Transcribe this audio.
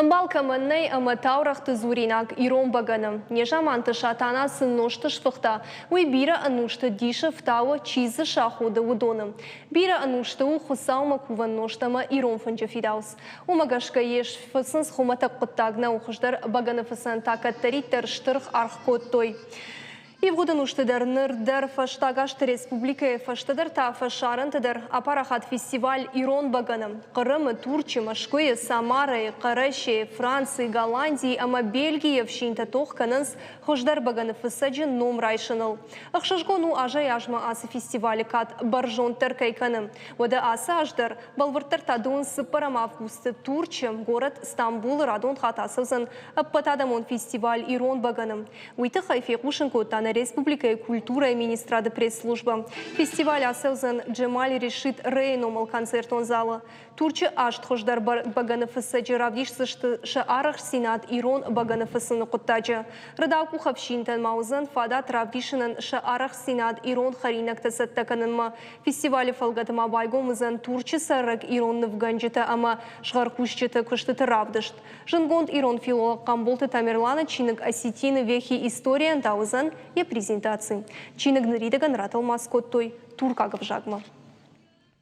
Ӕмбал кӕмӕн нӕй ӕмӕ таурӕгъты дзуринаг ирон бӕгӕны. Незаманты Сатана цы нозт сфыхта, уый бирӕ ӕнусты дисы фтауы, чи дзы саходы, уыдоны. Бирӕ ӕнусты у Хуыцаумӕ кувӕн нозт ӕмӕ ирон фынджы фидауц. Уымӕ гӕсгӕ йе сфыцынц хуымӕтӕг хъуыддаг нӕу, хуыздӕр бӕгӕныфыцӕн та кӕддӕриддӕр стыр аргъ кодтой. Ивгъуыд ӕнусты дӕр ныр дӕр фӕстаг азты республикӕйы фӕстӕдӕр та фӕсарӕнты дӕр апарахат фестиваль «Ирон бӕгӕны». Хъырымы, Турчы, Мӕскуыйы, Самарайы, Хъӕрӕсейы, Францийы, Голландийы ӕмӕ Бельгийы ӕфсинтӕ тох кӕнынц хуыздӕр бӕгӕныфыцӕджы ном райсыныл. Ӕхсызгон у азӕй-азмӕ ацы фестивалы кад бӕрзонддӕр кӕй кӕны. Уӕдӕ ацы аз дӕр, бӕлвырддӕр та дыууын цыппӕрӕм августы Турчы, горӕт Стамбулы радон хатт ацӕудзӕн ӕппӕтадӕмон фестиваль «Ирон бӕгӕны». Уый тыххӕй фехъусын кодта нӕ республикӕйы культурӕйы министрады пресс-службӕ. Фестиваль ацӕудзӕн Джемаль Решит Рейы номыл концертон залы. Турчы аст хуыздӕр бӕгӕныфыцӕджы равдисдзысты сӕ арӕхстдзинад ирон бӕгӕныфыцыны хъуыддаджы. Рӕдаукъух ӕфсинтӕн ма уыдзӕн фадат равдисынӕн сӕ арӕхстдзинад ирон хӕринӕгтӕ цӕттӕ кӕнынмӕ. Фестивалы фӕлгӕты ма байгом уыдзӕн Турчы цӕрӕг ирон нывгӕнджытӕ ӕмӕ згъӕркусджыты куыстыты равдыст. Зындгонд ирон филолог Хъамболты Тамерланы чиныг «Осетины вехи историйӕн» та уыдзӕн йӕ презентаци. Чиныг ныридӕгӕн ратӕлмац кодтой туркаг ӕвзагмӕ.